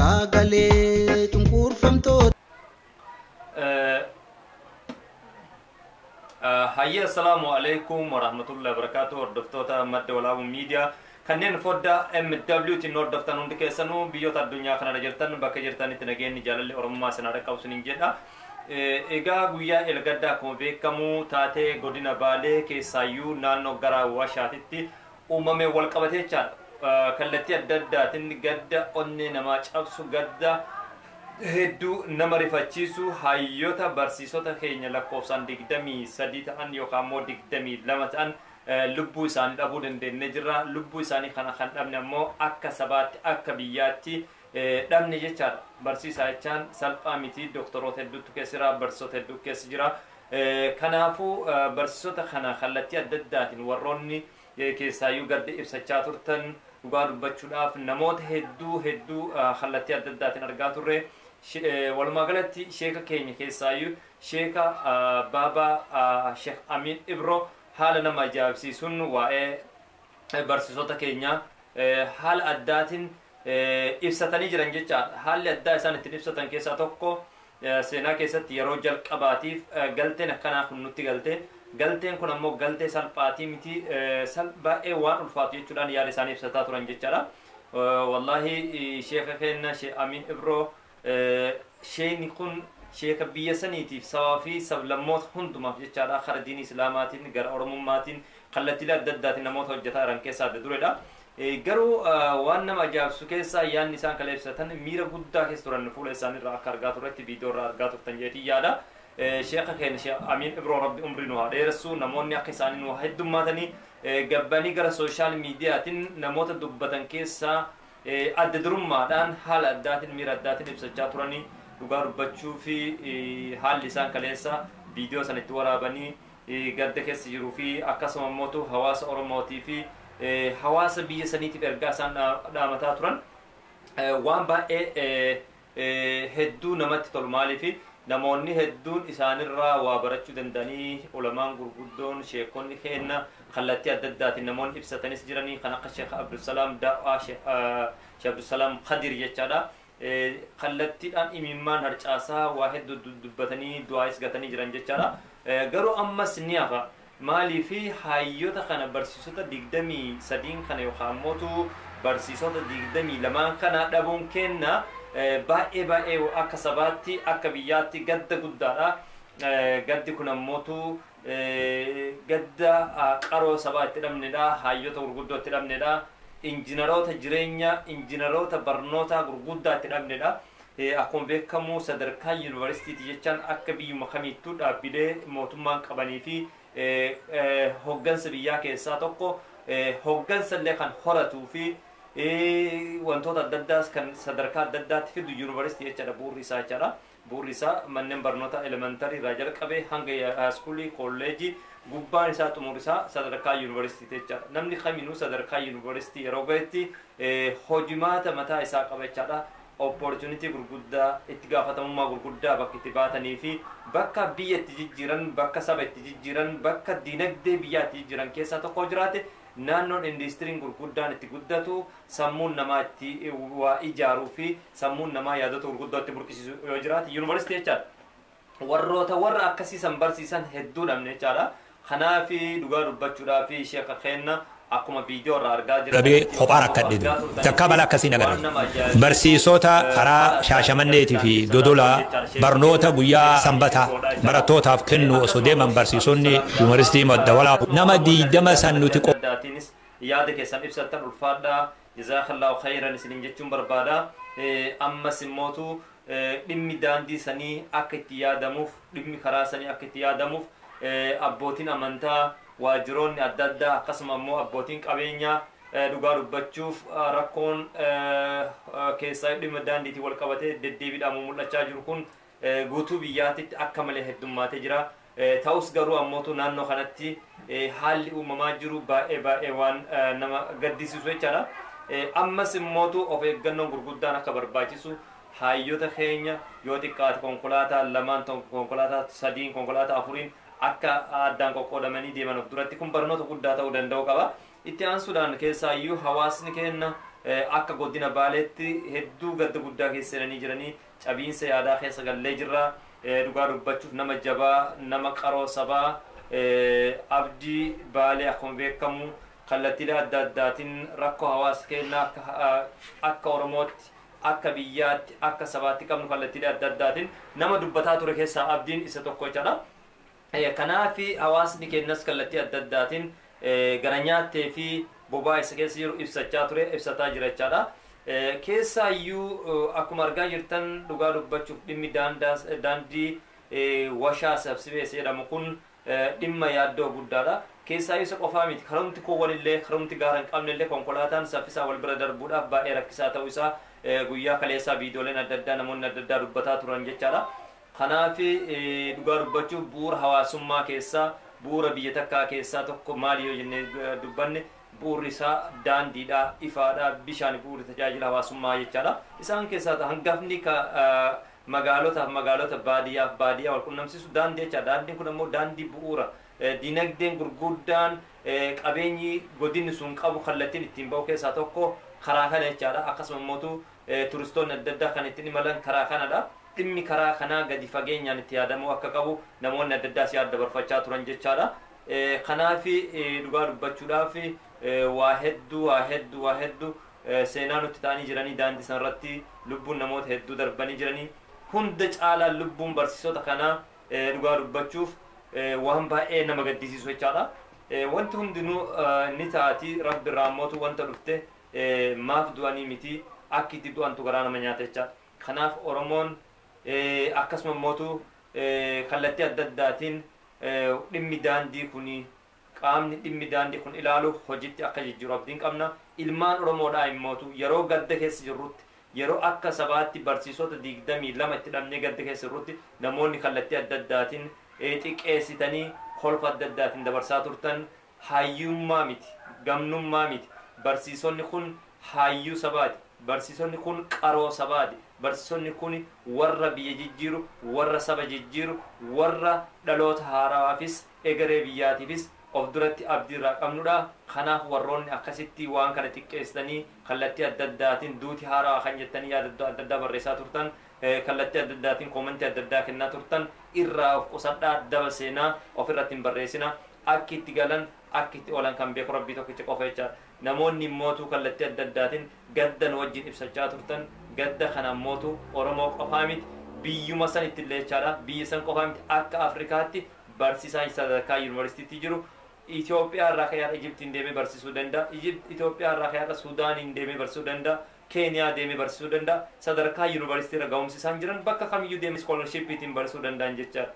Sagalee cunqurfamtoota. Hayya, assalaamu alaikum warahmatullahi wabarakatuh. Hordoftoota Madda Walaabuu Miidiyaa kanneen foddaa MW tiin hordoftan hundi keessanuu, biyyoota addunyaa kanarra jirtan, bakka jirtanitti nageenyi jaalalli Oromummaa isin haa dhaqqabu isiniin jedha. Egaa guyyaa elgaddaa akkuma beekamu taatee godina Baalee keessaayyuu naannoo gara Washaatitti uumame wal qabatee jechaadha. Kallattii adda addaatiin gadda onnee namaa cabsu, gadda hedduu nama rifachiisu, hayyoota barsiisota keenya lakkoofsaan 23 ta'an yookaan immoo 22 ta'an lubbuu isaanii dhabuu dandeenye jirra. Lubbuu isaanii kana kan dhabne ammoo akka sabaatti, akka biyyaatti dhabne jechaadha. Barsiisaa jechaan salphaa miti. Doktoroota hedduutu keessa jira, barsiisota hedduu keessa jira. Kanaafuu barsiisota kana kallattii adda addaatiin warroonni keessaayyuu gadda ibsachaa turtan, dhugaa dubbachuudhaaf namoota hedduu hedduu kallattii adda addaatiin argaa turre. Walumaa galatti sheeka keenya keessaayyuu Sheeka Baabaa Sheekh Amiin Ibro haala nama ajaa'ibsiisuun waa'ee barsiisota keenya haala addaatiin ibsatanii jiran jechaadha. Haalli addaa isaan ittiin ibsatan keessaa tokko, seenaa keessatti yeroo jalqabaatiif galteen akkanaa kun nutti galte. Galteen kun ammoo galtee salphaatii miti, baay'ee waan ulfaatu jechuudhaan yaada isaanii ibsataa turan jechaadha. Wallaahi sheeka keenya Sheekh Amiin Ibroo, sheekni kun sheeka biyya saniitiif, sabaa fi sablammoota hundumaaf jechaadha, kara diinii Islaamaatiin, gara Oromummaatiin, kallattiilee adda addaatiin namoota hojjetaa jiran keessaa adda dureedha. Garuu waan nama ajaa'ibsu keessaa yaadni isaan kala ibsatan miira guddaa keessa turan, fuula isaaniirraa akka argaa turretti, viidiyoo irraa argaa turtan jedheetiin yaada. Sheeka keenya Sheekh Amiin Ibroo Rabbi umrii nu haa dheeressu, namoonni akka isaanii nu haa heddummaatanii. Gabbanii gara social miidiyaatiin namoota dubbatan keessaa adda durummaadhaan haala addaatiin, miira addaatiin ibsachaa turanii. Dhugaa dubbachuu fi haalli isaan kaleessa viidiyoo sana itti waraabanii gadda keessa jiruu fi akkasuma immoo hawaasa Oromootii fi hawaasa biyya saniitiif ergaa isaan dhaamataa turan waan baay'ee hedduu namatti tolu. Maaliif namoonni hedduun isaanirraa waa barachuu danda'anii, ulamaan gurguddoon, sheekonni keenya kallattii adda addaatiin namoonni ibsatanis jiranii, kan akka Sheekh Abdusalaam Daa'aa, Sheekh Abdusalaam Kadir jechaadha. Kallattiidhaan imimmaan harcaasaa waa hedduu dubbatanii du'aayis gatanii jiran jechaadha. Garuu ammas ni hafa. Maaliifi hayyoota kana, barsiisota 23n kana yookaan immoo barsiisota 22n kana dhabuun kenna baay'ee baay'ee akka sabaatti, akka biyyaatti gadda guddaadha. Gaddi kun ammootu gadda qaroo sabaa itti dhabnedha. Hayyoota gurguddoo itti dhabnedha. Injinaroota jireenya, injinaroota barnoota gurguddaa itti dhabnedha. Akkuma beekamu sadarkaa yuunivarsiitiiti jechaan akka biyyuma kamiittuu dhaabbilee mootummaan qabanii fi hoggansa biyyaa keessaa tokko, hoggansa illee kan horatuu fi wantoota adda addaas kan sadarkaa adda addaatti fidu yuunivarsiitii jechaadha, bu'uurri isaa jechaadha. Bu'uurri isaa manneen barnoota elementarii irraa jalqabee hanga high schoolii, kolleejii, gubbaan isaa, xumurri isaa sadarkaa yuunivarsiitii jechaadha. Namni kaminuu sadarkaa yuunivarsiitii yeroo gahetti hojimaata mataa isaa qaba jechaadha. Opportunity gurguddaa, itti gaafatamummaa gurguddaa bakka itti baatanii fi bakka biyya itti jijjiiran, bakka saba itti jijjiiran, bakka dinagdee biyyaa itti jijjiiran keessaa tokko jiraate, naannoon industiriin gurguddaan itti guddatu, sammuun namaa itti waa ijaaruu fi sammuun namaa yaadota gurguddoo itti burqisiisu yoo jiraate yuunivarsiitii jechaadha. Warroota warra akkasiisan barsiisan hedduu dhabne jechaadha. Kanaafi dhugaa dubbachuudhaa fi sheeka keenna akkuma viidiyoo irraa argaa jirtan Dhabee kophaa rakkadhe takka balaa akkasii nagarre. Barsiisota karaa Shaashamanneetii fi Dodolaa barnoota guyyaa Sanbataa barattootaaf kennu osoo deeman, barsiisonni yuunivarsiitii Madda Walaabuu nama 20 san nuti addaatiinis yaada keessan ibsattan ulfaadhaa, jazaakallahu khayran isiniin jechuun barbaada. Ammas immootu dhimmi daandii sanii akka itti yaadamuuf, dhimmi karaa sanii akka itti yaadamuuf, abbootiin amantaa, waajjiroonni adda addaa, akkasuma immoo abbootiin qabeenyaa, dhugaa dubbachuuf rakkoon keessaa dhimma daandiitiin wal qabatee deddeebiidhaan mul'achaa jiru kun guutuu biyyaatitti akka malee heddummaatee jira. Ta'us garuu ammootu naannoo kanatti haalli uumamaa jiru baay'ee baay'ee waan nama gaddisiisu jechaadha. Ammas immootu of eeggannoon gurguddaan akka barbaachisu, hayyoota keenya yoo xiqqaate konkolaataa lamaan, konkolaataa sadiin, konkolaataa afuriin akka addaan qoqqoodamanii deeman of duratti, kun barnoota guddaa ta'uu danda'u qaba. Itti aansuudhaan keessaayyuu hawaasni keenya Akka godina Baaleetti hedduu gadda guddaa keessa seenanii jiranii, cabiinsa yaadaa keessa gallee jirra. Dhugaa dubbachuuf nama jabaa, nama qaroo sabaa, Abdii Baalee akkuma beekamu kallattiilee adda addaatiin rakkoo hawaasa keenyaa akka Oromootti, akka biyyaatti, akka sabaatti qabnu kallattiilee adda addaatiin nama dubbataa ture keessaa Abdiin isa tokko jechaadha. Kanaaf hawaasni keenyas kallattii adda addaatiin gara nyaattee fi bobaa isa keessa jiru ibsachaa ture, ibsataa jira jechaadha. Keessaayyuu akkuma argaa jirtan dhugaa dubbachuuf dhimmi daandii washaa sabsibeessa jedhamu kun dhimma yaaddoo guddaadha. Keessaayyuu isa qofaa miti, karumti koowwanillee karumti gaara hin qabnellee konkolaataan saffisaa wal bira darbuudhaaf baay'ee rakkisaa ta'uu isaa guyyaa kaleessaa viidiyooleen adda addaa namoonni adda addaa dubbataa turan jechaadha. Kanaaf dhugaa dubbachuuf bu'uura hawaasummaa keessaa, bu'uura biyya takkaa keessaa tokko maali yoo jennee dubbanne bu'uurri isaa daandiidha, ifaadha, bishaan bu'uurri tajaajila hawaasummaa jechaadha. Isaan keessaa hangafni magaalotaaf magaalota, baadiyyaaf baadiyyaa wal qunnamsiisu daandii jechaadha. Daandiin kun ammoo daandii bu'uura. Dinagdeen gurguddaan qabeenyi godinni sun qabu kallattiin ittiin ba'u keessaa tokko karaa kana jechaadha. Akkasuma immoo turistoonni adda addaa kan ittiin imalan karaa kanadha. Dhimmi karaa kanaa gadi fageenyaan itti yaadamuu akka qabu namoonni adda addaas yaada dabarfachaa turan jechaadha. Kanaaf dhugaa dubbachuudhaaf waa hedduu waa hedduu waa hedduu seenaa nutti ta'anii jiranii daandii sanarratti lubbuun namoota hedduu darbanii jiranii, hunda caalaa lubbuun barsiisota kanaa dhugaa dubbachuuf waan baay'ee nama gaddisiisu jechaadha. Wanti hundinuu ni taati, rabbi irraa ammootu wanta dhufte maaf du'anii miti, akka itti du'antu garaa nama nyaata jechaadha. Kanaaf Oromoon akkasuma ammootu kallattii adda addaatiin dhimmi daandii kuni qaamni dhimmi daandii kun ilaalu hojiitti akka jijjiiru abdiin qabna. Ilmaan Oromoodhaa immootu yeroo gadda keessa jirrutti, yeroo akka sabaatti barsiisota 22 itti dhabnee gadda keessa jirrutti namoonni kallattii adda addaatiin xiqqeessitanii kolfa adda addaatiin dabarsaa turtan hayyummaa miti, gamnummaa miti. Barsiisonni kun hayyuu sabaati. Barsiisonni kun qaroo sabaati. Barsiisonni kun warra biyya jijjiiru, warra saba jijjiiru, warra dhaloota haarawaafis egeree biyyaatiifis of duratti abdii irraa qabnudha. Kanaaf warroonni akkasitti waan kana xiqqeessitanii kallattii adda addaatiin duuti haarawaa kan jettanii yaada adda addaa barreessaa turtan, kallattii adda addaatiin koomentii adda addaa kennaa turtan irraa of qusadhaa, daba seenaa ofirratti hin barreessina. Akki itti galan akki itti oolan kan beeku rabbii tokkicha qofa jechaadha. Namoonni mootuu kallattii adda addaatiin gaddan wajjin ibsachaa turtan gadda kana mootuu Oromoo qofaa miti, biyyuma san itti illee jechaadha. Biyya san qofaa miti, akka Afrikaatti barsiisaan sadarkaa yuunivarsiitiitti jiru Itoophiyaa irraa ka'ee Ijiptiin deemee barsiisuu danda'a. Itoophiyaa irraa ka'ee Suudaaniin deemee barsiisuu danda'a. Keeniyaa deemee barsiisuu danda'a. Sadarkaa yuunivarsiitii irra ga'umsi isaan jiran bakka kamiyyuu deemee iskoolarshiippiitiin barsiisuu danda'an jechaadha.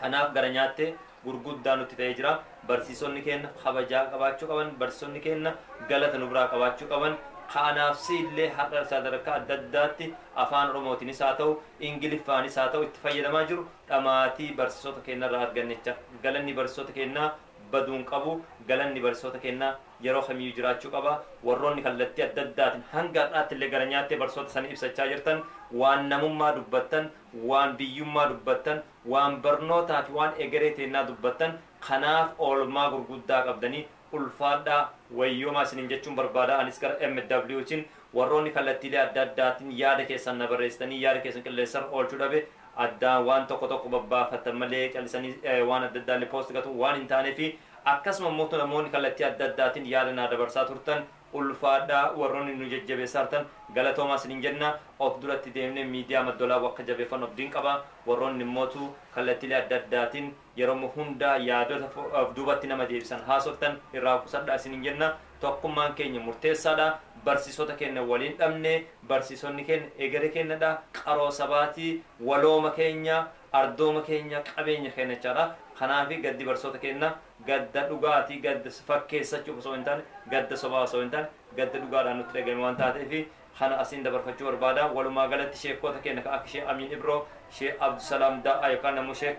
Kanaaf gara nyaattee gurguddaa nutti ta'ee jira. Barsiisonni keenya kabajaa qabaachuu qaban, barsiisonni keenya galata nu biraa qabaachuu qaban. Kanaaf illee har'a sadarkaa adda addaatti afaan Oromootiinis haa ta'u, Ingiliffaanis haa ta'u itti fayyadamaa jiru dhamaatii barsiisota keenya irraa arganne jecha. Galanni barsiisota keenyaa baduun qabu, galanni barsiisota keenyaa yeroo kamiyyuu jiraachuu qaba. Warroonni kallattii adda addaatiin hanga har'aatti illee gara nyaattee barsiisota sanii ibsachaa jirtan waan namummaa dubbattan, waan biyyummaa dubbattan, waan barnootaa fi waan egeree teennaa dubbattan kanaaf oolmaa gurguddaa qabdanii ulfaadhaa wayyoomaa isiniin jechuun barbaada. Anis gara MWtiin warroonni kallattiilee adda addaatiin yaada keessan na barreessitanii yaada keessan qilleensarra oolchuu dhabe addaan waan tokko tokko babbaafatan malee callisanii waan adda addaallee poost gatu waan hin taaneefi akkasuma immoo namoonni kallattii adda addaatiin yaada naa dabarsaa turtan ulfaadhaa warroonni nu jajjabeessaa turtan galatoomaa isiniin jenna. Of duratti deemnee miidiyaa Madda Walaabuu akka jabeeffannu abdiin qaba. Warroonni immootu kallattiilee adda addaatiin yeroo hundaa yaadota of duubatti nama deebisan haasoftan irraa qusadhaa isiniin jenna. Tokkummaan keenya murteessaadha. Barsiisota keenya waliin dhabne, barsiisonni keenya egeree keenyadha, qaroo sabaatii, walooma keenya, ardooma keenya, qabeenya keenya jechaadha. Kanaaf gaddi barsiisota keenya gadda dhugaatii, gadda fakkeessachuuf osoo hin taane, gadda sobaa osoo hin taane, gadda dhugaadhaan nutti dhagahame waan taateef kana asiin dabarfachuu barbaada. Walumaa galatti sheekota keenya kan akka Shee Amiin Ibroo, Shee Abdusalaam Da'a yookaan ammoo Shee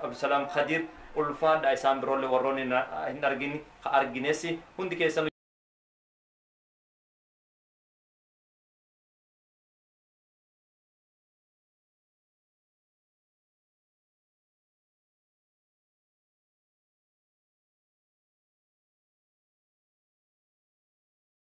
Abdusalaam Khadiir ulfaadha. Isaan biroollee warroonni hin argine ka argines hundi keessanuu